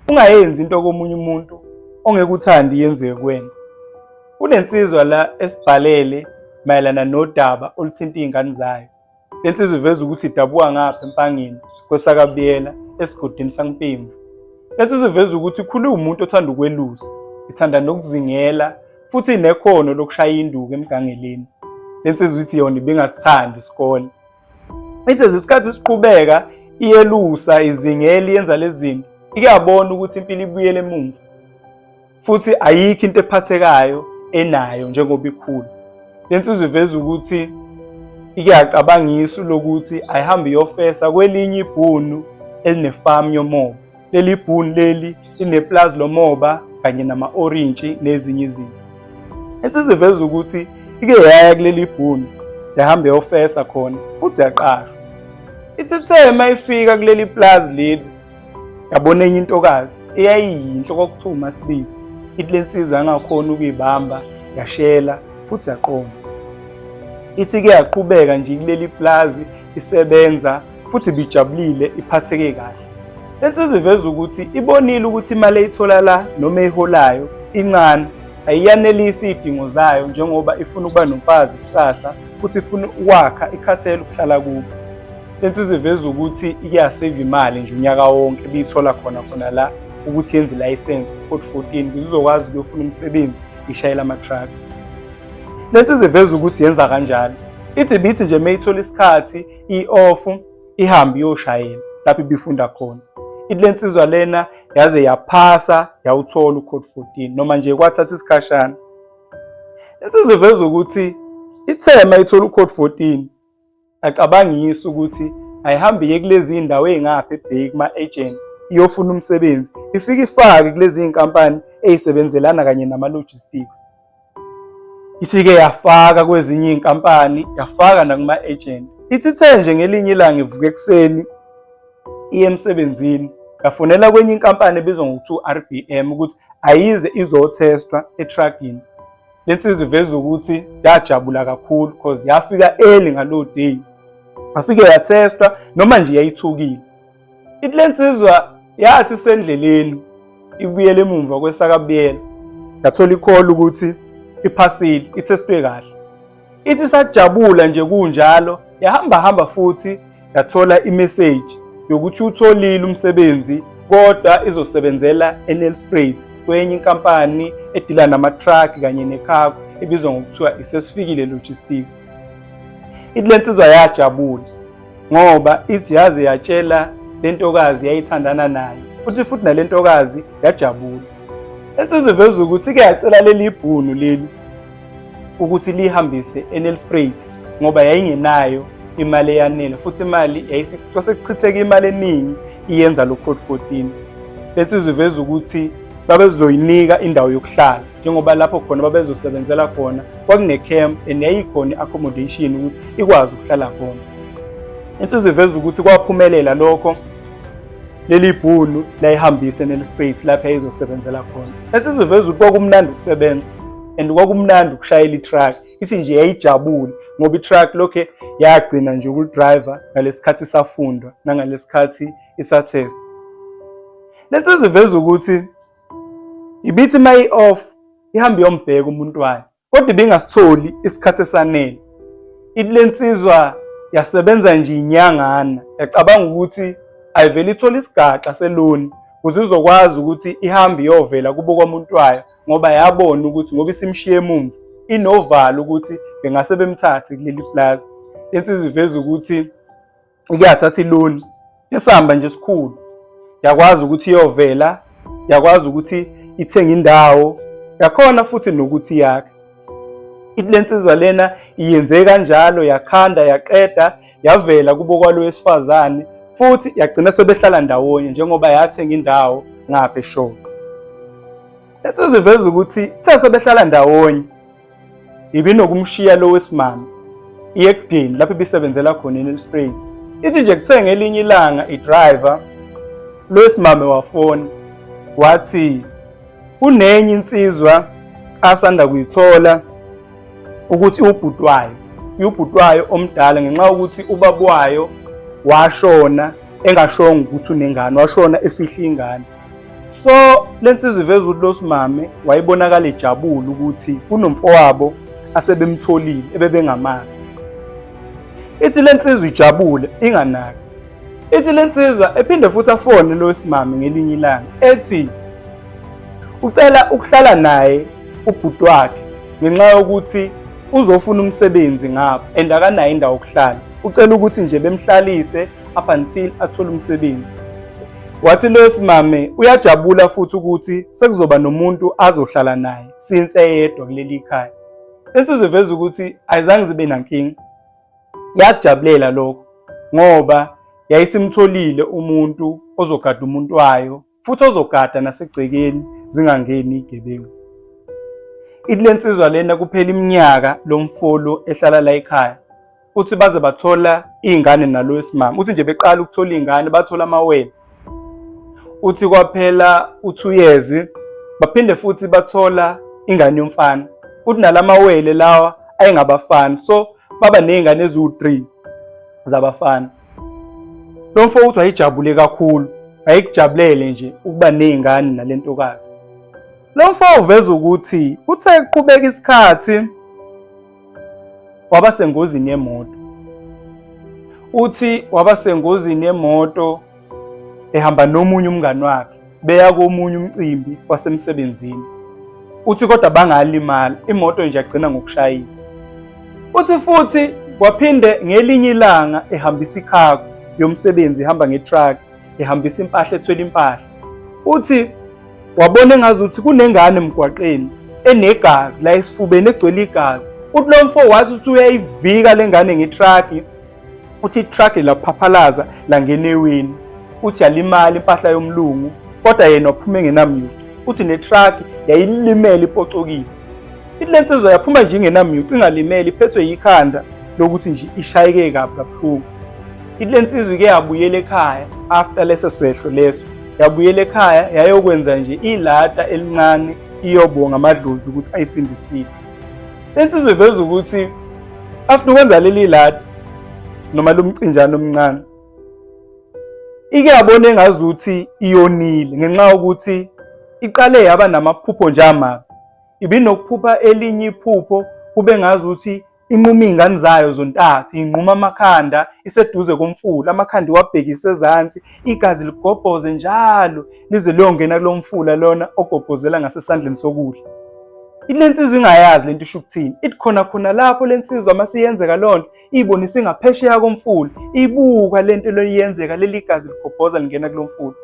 Ungayenzi into komunye umuntu ongeke uthande iyenzeke kuwena. Kunensizwa la esibhalele mayelana nodaba oluthinta iy'ngane zayo. Le nsizwa iveza ukuthi idabuka ngapha eMpangeni kwesakaBiyela esigodini sakuMpimvu. Le nsizwa iveza ukuthi ikhule umuntu othanda ukwelusa, ithanda nokuzingela futhi inekhono lokushaya induku emgangeleni. Le nsizwa ithi yona ibingasithandi isikole. Ithe isikhathi siqhubeka iyelusa izingela yenza lezi zinto ike yabona ukuthi impilo ibuyele emumva futhi ayikho into ephathekayo enayo njengoba ikhula. Le nsizwa iveza ukuthi ike yacabanga isu lokuthi ayihambe iyofesa kwelinye ibhunu elinefamu yomoba. Leli bhunu leli lineplazi lomoba kanye nama-orintshi nezinye izinto. Insizwa iveza ukuthi ike yaya kuleli bhunu yahamba yofesa khona futhi yaqashwa. Ithi the uma ifika kuleli plazi leli yabona enye intokazi eyayiyinhle kwakuthiwa uMasibizi. Ithi le nsizwa yangakhona ukuyibamba yashela futhi yaqoma. Ithi-ke yaqhubeka nje kuleli plazi isebenza futhi ibijabulile iphatheke kahle. Le nsizwa iveza ukuthi ibonile ukuthi imali eyithola la noma eyiholayo incane ayiyanelisi iy'dingo zayo njengoba ifuna ukuba nomfazi kusasa futhi ifuna ukwakha ikhathele ukuhlala kubo. Le nsizwa iveza ukuthi ike yaseva imali nje unyaka wonke ebiyithola khona khona la ukuthi yenze ilayisensi code 14 ukuze izokwazi ukuyofuna umsebenzi ishayela ama-truck. Le nsizwa iveza ukuthi yenza kanjalo. Ithi ibithi nje meyithola isikhathi i-off ihambe iyoshayela lapho ibifunda khona. Ithi le nsizwa lena yaze yaphasa yawuthola ucode 14 noma nje kwathatha isikhashana. Insizwa iveza ukuthi ithe mayithola ucode 14 acabangisi ukuthi ayihambe iye kulezi iy'ndawo ey'ngapha ebheki kuma-agent iyofuna umsebenzi ifike ifake kulezi iy'nkampani ey'sebenzelana kanye nama-logistics. Isike yafaka kwezinye iy'nkampani yafaka nakuma-agent. Ithi ithe nje ngelinye ilanga ivuka ekuseni iye emsebenzini yafonela kwenye inkampani ebizwa ngokuthiwa u-RBM ukuthi ayize izothestwa etruckini. Le nsizwa iveza ukuthi yajabula kakhulu cause yafika early ngalowo day. Yafike yathestwa noma nje yayithukile. Ithi le nsizwa yathi isendleleni ibuyele emumva kwesakabuyela yathola ikholi ukuthi iphasile ithestwe kahle. Ithi isajabula nje kunjalo yahamba hamba futhi yathola imeseji yokuthi utholile umsebenzi kodwa izosebenzela eNelspruit kwenye inkampani edila nama-truck kanye necargo ebizwa ngokuthiwa iSesifikile Logistics. Ithi le nsizwa yajabula ngoba ithi yaze yatshela le ntokazi yayithandana nayo futhi futhi nale ntokazi yajabula. Le nsizwa iveza ukuthi ike yacela leli bhunu leli ukuthi lihambise eNelspruit ngoba yayingenayo imali eyanele futhi imali kwase kuchitheka imali eningi iyenza lo code 14. Le nsizwa iveza ukuthi babezoyinika indawo yokuhlala njengoba lapho khona babezosebenzela khona kwakune-camp and yayikhona i-accommodation ukuthi ikwazi ukuhlala khona. Insizwa iveza ukuthi kwaphumelela lokho leli bhunu layihambise eNelspruit lapho yayizosebenzela khona. Insizwa iveza ukuthi kwakumnandi ukusebenza and kwakumnandi ukushayela i-truck. Ithi nje yayijabule ngoba i-truck lokhe yagcina nje ukulidriver ngalesikhathi isafundwa nangalesikhathi isathesta. Le nsizwa iveza ukuthi ibithi uma i-off ihambe iyombheka umuntu wayo kodwa ibingasitholi isikhathi esanele. Ithi le nsizwa yasebenza nje inyangana yacabanga ukuthi ayivele ithole isigaxa seloni ukuze izokwazi ukuthi ihambe iyovela kubo kwamuntu wayo ngoba yabona ukuthi ngoba isimshiye emumva inovalo ukuthi bengase bemthathe kuleli plaza. Le nsizwa iveza ukuthi ike yathatha iloni esihamba nje esikhulu yakwazi ukuthi iyovela yakwazi ukuthi ithenge indawo yakhona futhi nokuthi yakhe. Ithi le nsizwa lena iyenze kanjalo yakhanda yaqeda yavela kubo kwalo wesifazane futhi yagcina sebehlala ndawonye njengoba yathenga indawo ngapha eShowe. Le nsizwa iveza ukuthi ithe sebehlala ndawonye ibinokumshiya lo wesimame iye ekudeni lapho ibisebenzela khona eNelspruit. Ithi nje kuthe ngelinye ilanga idriver lo wesimame wafona wathi kunenye insizwa asanda kuyithola ukuthi ubhuti wayo ubhuti wayo omdala ngenxa yokuthi ubaba wayo washona engashongo ukuthi unengane washona efihla ingane. So lensizwa iveza ukuthi lo simame wayebonakala ejabule ukuthi kunomfowabo asebemtholile ebebengamazi. Ithi lensizwa ijabule inganaki. Ithi lensizwa ephinde futhi afone lo simame ngelinye ilanga ethi ucela ukuhlala naye ubhuti wakhe ngenxa yokuthi uzofuna umsebenzi ngapha and akanayo indawo yokuhlala. Ucela ukuthi nje bemhlalise up until athole umsebenzi. Wathi lo simame uyajabula futhi ukuthi sekuzoba nomuntu azohlala naye since eyedwa kuleli khaya. Insizwa iveza ukuthi ayizange zibe nankinga. Yakujabulela lokho ngoba yayisimtholile umuntu ozogada umuntu wayo futhi ozogada nasegcekeni zingangeni igebengu. Ithi lensizwa lena kuphela iminyaka lo mfolo ehlala la ekhaya. Uthi baze bathola iy'ngane nalo wesimame. Uthi nje beqala ukuthola iy'ngane bathola amawele. Uthi kwaphela u-2 years baphinde futhi bathola ingane yomfana. Uthi nalamawele lawa ayengabafana so baba ney'ngane eziwu-3 zabafana. Lo mfo uthi wayejabule kakhulu, wayekujabulele nje ukuba ney'ngane nale ntokazi. Lo mfo uveza ukuthi uthe kuqhubeka isikhathi waba sengozini yemoto. Uthi waba sengozini yemoto ehamba nomunye umngani wakhe beya komunye umcimbi wasemsebenzini. Uthi kodwa bangalimala, imoto nje yagcina ngokushayisa. Uthi futhi kwaphinde ngelinye ilanga ehambisa ikhakho yomsebenzi ihamba ngetruck ehambisa impahla ethwele impahla. Uthi wabona engazuthi kunengane emgwaqeni enegazi la esifubeni egcwele igazi. Uthi lo mfo wathi uthi uyayivika lengane ngetruck. Uthi itruck laphaphalaza langena eweni. Uthi yalimala impahla yomlungu kodwa yena waphuma engenamyucu. Uthi netruck yayilimele ipocokile. Ithi le nsizwa yaphuma nje ingenamyucu ingalimele iphethwe yikhanda lokuthi nje ishayeke kabi kabuhlungu. Ithi le nsizwa ike yabuyela ekhaya after leso sehlo leso. Yabuyela ekhaya yayokwenza nje ilata elincane iyobonga amadlozi ukuthi ayisindisile. Le nsizwa iveza ukuthi after ukwenza leli lata noma lo mcinjana omncane ike yabona engazuthi iyonile ngenxa yokuthi iqale yaba namaphupho nje amabi. Ibinokuphupha elinye iphupho kube ngazuthi inquma iy'ngane zayo zontathu, inquma amakhanda iseduze komfula, amakhanda iwabhekise ezansi, igazi ligobhoze njalo lize liyongena kulo mfula lona ogobhozela ngasesandleni sokudla. Ithi le nsizwa ingayazi lento isho ukuthini. Ithi khona khona lapho le nsizwa uma siyenzeka loo nto iyibonise ingaphesheya komfula, ibuka le nto iyenzeka, leli gazi ligobhoza lingena kulo mfula.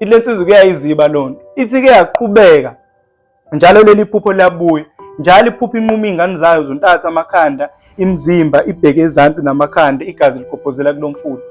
Ithi le nsizwa kuyayiziba loo nto. Ithi-ke yaqhubeka njalo leli phupho liyabuya njalo iphupho inquma iy'ngane zayo zontathu amakhanda imizimba ibheke ezansi namakhanda igazi ligobhozela kulo mfula.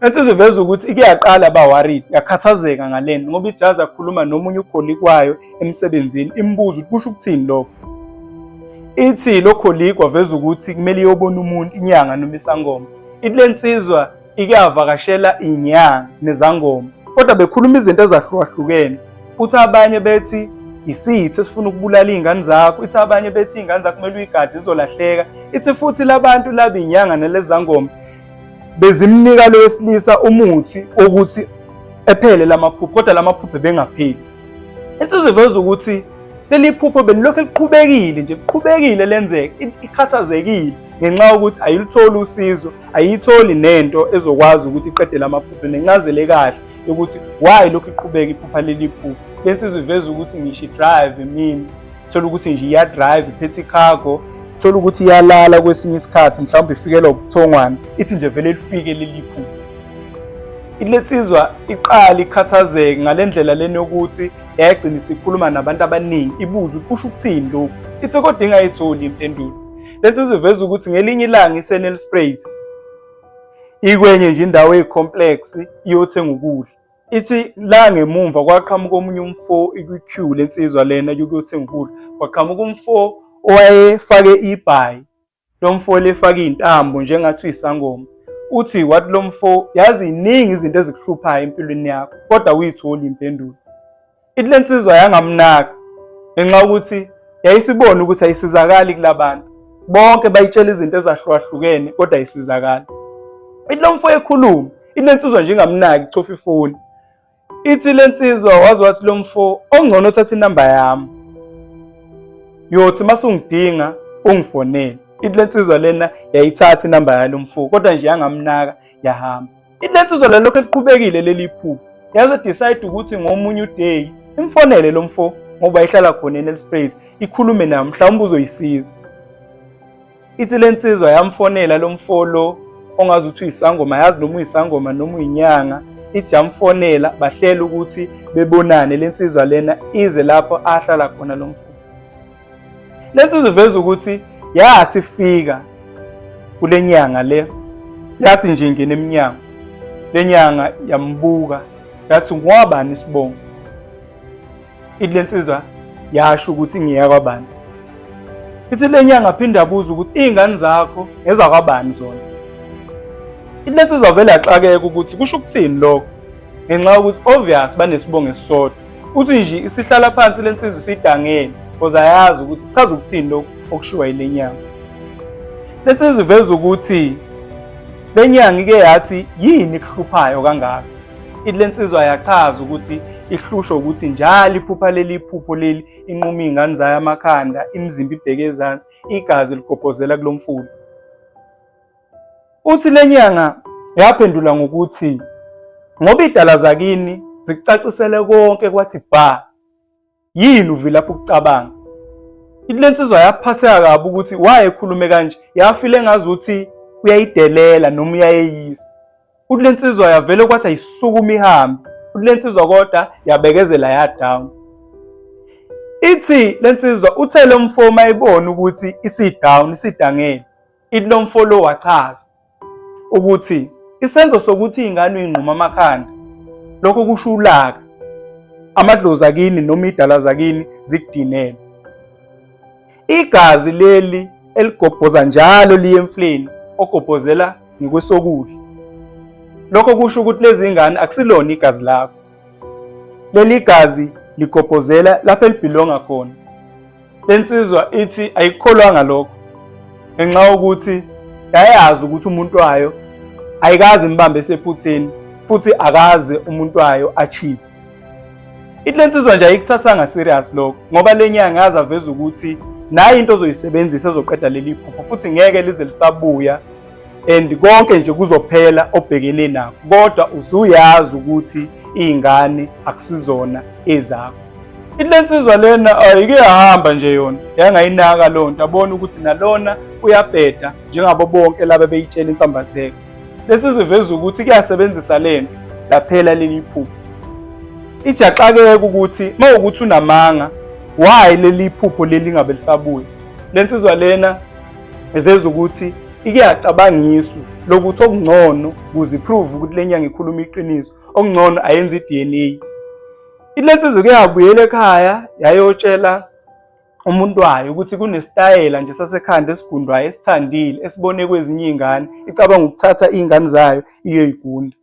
Insizwa iveza ukuthi ike yaqala ba worried yakhathazeka ngalento ngoba ijazi akhuluma nomunye ucolleague wayo emsebenzini imbuza ukuthi kusho ukuthini lokho. Ithi lo colleague waveza ukuthi kumele iyobona umuntu inyanga noma isangoma. Ithi le nsizwa ike yavakashela inyanga nezangoma kodwa bekhuluma izinto ezahlukahlukene. Uthi abanye bethi isitha esifuna ukubulala iy'ngane zakho, ithi abanye bethi iy'ngane zakho kumele uyigade zizolahleka. Ithi futhi labantu laba inyanga nalezangoma bezimnika lo wesilisa umuthi wokuthi ephele lamaphupho kodwa lamaphupho ebengapheli. Insizwa iveza ukuthi leli phupho belilokhu liqhubekile nje liqhubekile lenzeka ikhathazekile ngenxa yokuthi ayilutholi usizo ayiyitholi nento ezokwazi ukuthi iqede lamaphupho nencazelo ekahle yokuthi why lokhu iqhubeka iphupha leli phupho. Le nsizwa iveza ukuthi ngisho i-drive emini thola ukuthi nje iya-drive iphethe i-cargo thola ukuthi iyalala kwesinye isikhathi mhlawumbe ifikelwa ubuthongwana ithi nje vele lifike leli phupho. Lensizwa iqala ikhathazeke ngale ndlela lena yokuthi yayigcina isikhuluma nabantu abaningi ibuza ukuthi kusho ukuthini lokhu, ithi kodwa ingayitholi impendulo. Le nsizwa iveza ukuthi ngelinye ilanga iseNelspruit ikwenye nje indawo eyi-complex iyothenga ukudla. Ithi la ngemumva kwaqhamuka omunye umfo ikwi-queue lensizwa lena yokuyothenga ukudla, kwaqhamuka umfo owayefake ibhayi. Lo mfo lefaka iy'ntambo njengathi uyisangoma. Uthi wathi lo mfo yazi iningi izinto ezikuhluphayo empilweni yakho kodwa awuyitholi impendulo. Ithi le nsizwa yangamnaka ngenxa yokuthi yayisibona ukuthi ayisizakali kulabantu. Bonke bayitshela izinto ezahlukahlukene kodwa ayisizakali. Ithi lo mfo ekhuluma, ithi le nsizwa nje ingamnaki ichofa ifoni. Ithi le nsizwa waze wathi lo mfo ongcono uthatha inamba yami. Yothi masungidinga ungifonele. Ithi le nsizwa lena yayithatha inamba yalo mfo kodwa nje yangamnaka yahamba. Ithi le nsizwa le lokho eliqhubekile leli phupho. Yaze decide ukuthi ngomunye uday imfonele lo mfo ngoba ihlala khona eNelspruit ikhulume naye mhlawumbe uzoyisiza. Ithi le nsizwa yamfonela lo mfo lo ongazi ukuthi uyisangoma, yazi noma uyisangoma noma uyinyanga. Ithi yamfonela bahlela ukuthi bebonane, le nsizwa lena ize lapho ahlala khona lo mfo. Le nsizwa iveza ukuthi yathi ifika kule nyanga le, yathi nje ingena emnyango, le nyanga yambuka yathi ngowabani isibongo. Ithi le nsizwa yasho ukuthi ngiyakwabani. Ithi le nyanga phinde abuza ukuthi iy'ngane zakho ngezakwabani zona. Ithi le nsizwa vele yaxakeka ukuthi kusho ukuthini lokho ngenxa yokuthi obvious banesibongo esisodwa. Uthi nje isihlala phansi le nsizwa isidangele because ayazi ukuthi kuchaza ukuthini lokhu okushiwa yile nyanga. Le nsizwa iveza ukuthi le nyanga ike yathi yini ekuhluphayo kangaka. Ithi le nsizwa yachaza ukuthi ihlushwa ukuthi njalo iphupha leli iphupho leli inquma iy'ngane zayo amakhanda, imizimba ibheke ezansi, igazi ligobhozela kulo mfula. Uthi le nyanga yaphendula ngokuthi ngoba idala zakini zikucacisele konke kwathi bha Yini uvilapha ukucabanga? Ithi le nsizwa yaphatheka kabi ukuthi wayekhulume kanje, yafile engazuthi uyayidelela noma uyayeyisa. Uthi le nsizwa yavele kwathi ayisukume ihambe. Uthi le nsizwa kodwa yabekezela ya-down. Ithi le nsizwa uthe lo mfo mayibona ukuthi isi-down, isidangele. Ithi lo mfo lo wachaza ukuthi isenzo sokuthi ingane uyinquma amakhanda lokho kusho ulaka amadlozi akini noma idala zakini zikudinele igazi leli eligobhoza njalo liye emfuleni ogobhozela ngokwesokudla lokho kusho ukuthi lezi ngane akusilona igazi lakho leli gazi ligobhozela lapho elibhilonga khona Le nsizwa ithi ayikukholwanga lokho ngenxa yokuthi yayazi ukuthi umuntu wayo ayikaze imbambe esephutheni futhi akaze umuntu wayo achithe. Ithi le nsizwa nje ayikuthathanga serious lokho ngoba le nyanga yaze aveza ukuthi nayo into ozoyisebenzisa ezoqeda leli phupho futhi ngeke lize lisabuya and konke nje kuzophela obhekene nakho kodwa usuyazi ukuthi iy'ngane akusizona ezakho. Ithi le nsizwa lena ayike yahamba nje yona yangayinaka loo nto abona ukuthi nalona uyabheda njengabo bonke laba beyitshela insambatheka. Le nsizwa iveza ukuthi kuyasebenzisa le nto laphela leli phupho. Ithi yaxakeka ukuthi uma ukuthi unamanga why leli phupho leli lingabe lisabuya. Le nsizwa lena iveza ukuthi ike yacabanga isu lokuthi okungcono ukuze iprove ukuthi le nyanga ikhuluma iqiniso okungcono ayenze i-DNA. Ile nsizwa ke yabuyela ekhaya yayotshela umuntu wayo ukuthi kunesitayela nje sasekhanda esigundwayo esithandile esibone kwezinye iy'ngane icabanga ukuthatha iy'ngane zayo iyoyigunda.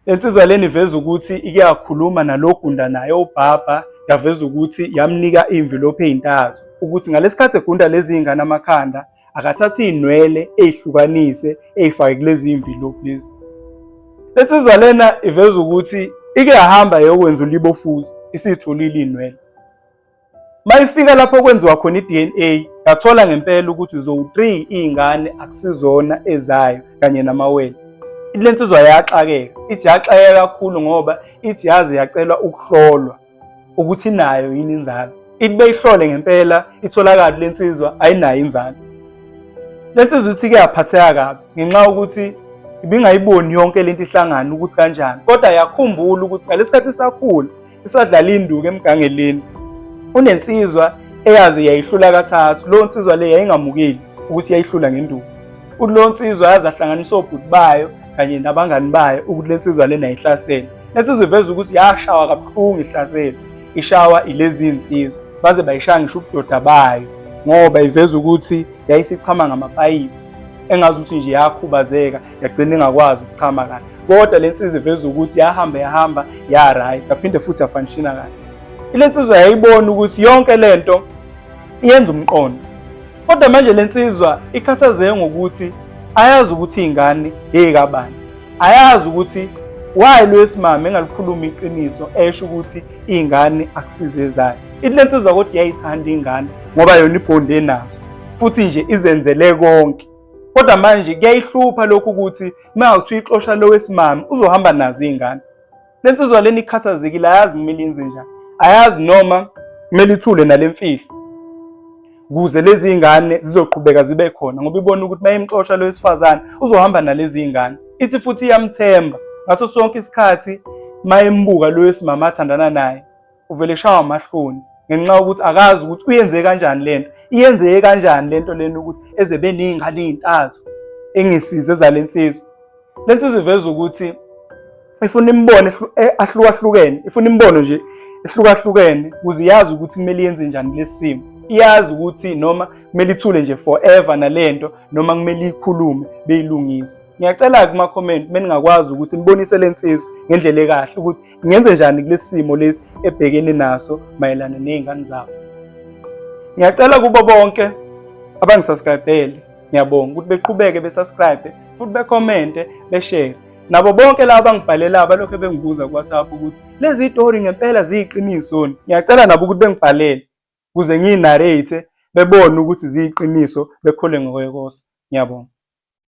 Le nsizwa lena iveza ukuthi ike yakhuluma nalogunda naye ubhabha yaveza ukuthi yamnika iy'mvilophi ey'ntathu ukuthi ngalesikhathi egunda lezi y'ngane amakhanda akathathe iy'nwele ey'hlukanise ey'fake kulezi y'mvilophi lezi. Le nsizwa lena iveza ukuthi ike yahamba yokwenza ulibofuzo isitholile iy'nwele. Mayifika lapho kwenziwa khona i-DNA yathola ngempela ukuthi zowu-3 iy'ngane akusizona ezayo kanye namawele. Le nsizwa yaxakeka, ithi yaxakeka kakhulu ngoba ithi yaze yacelwa ukuhlolwa ukuthi inayo yini inzalo. Ithi beyihlole ngempela itholakala le nsizwa ayinayo inzalo. Le nsizwa ithi ke yaphatheka kabi ngenxa yokuthi ibingayiboni yonke lento ihlangana ukuthi kanjani kodwa yakhumbula ukuthi ngalesikhathi isakhula isadlala induku emgangeleni unensizwa eyaze yayihlula kathathu leyo nsizwa le yayingamukeli ukuthi yayihlula ngenduku uthi leyo nsizwa yaze ahlanganisa obhuti bayo kanye nabangani bayo ukuthi le nsizwa lena ayihlasele le nsizwa iveza ukuthi yashawa kabuhlungu ihlasele ishawa ilezi nsizwa baze bayishaya ngisho ubudoda bayo ngoba iveza ukuthi yayisichama ngamapayipi engazi ukuthi nje yakhubazeka yagcina ingakwazi ukuchama kahle kodwa le nsizwa iveza ukuthi yahamba yahamba ya right yaphinde futhi yafanishina kahle ile nsizwa yayibona ukuthi yonke lento iyenza umqondo kodwa manje le nsizwa ikhathazeke ngokuthi ayazi ukuthi ingane yeyikabani ayazi ukuthi Why lo wesimame engalikhulumi iqiniso esho ukuthi iy'ngane akusize ezayo? Ithi le nsizwa kodwa iyayithanda iy'ngane ngoba yona ibhonde nazo futhi nje izenzele konke. Kodwa manje kuyayihlupha lokhu ukuthi uma kuthiwa ixosha lo wesimame uzohamba nazo iy'ngane. Le nsizwa lena ikhathazekile, ayazi kumele yenze njani, ayazi noma kumele ithule nale mfihlo ukuze lezi ngane zizoqhubeka zibe khona, ngoba ibona ukuthi uma imxosha lo wesifazane uzohamba nalezi ngane. Ithi futhi iyamthemba ngaso sonke isikhathi, uma embuka lo wesimama athandana naye uvele eshawa amahloni ngenxa yokuthi akazi ukuthi uyenze kanjani lento, iyenzeke kanjani lento lena ukuthi eze beney'ngane ey'ntathu engisize zale nsizwa. Le nsizwa iveza ukuthi ifuna imibono ahlukahlukene, ifuna imibono nje ehlukahlukene ukuze iyazi ukuthi kumele yenze njani lesi simo. Iyazi ukuthi noma kumele ithule nje forever nalento noma kumele ikhulume beyilungise. Ngiyacela kuma-comment meningakwazi ukuthi nibonise le nsizwa ngendlela ekahle ukuthi ngenze njani kulesi simo lesi ebhekene naso mayelana ney'ngane zabo. Ngiyacela kubo bonke abangisubscribele, ngiyabonga ukuthi beqhubeke besubscribe futhi becommente, beshare. Nabo bonke laba abangibhalelayo balokhu bengibuza ku-WhatsApp ukuthi lezi tori ngempela ziyiqiniso yini. Ngiyacela nabo ukuthi bengibhalele ukuze ngiyinarrate bebone ukuthi ziyiqiniso, bekhole ngokwekose. Ngiyabonga.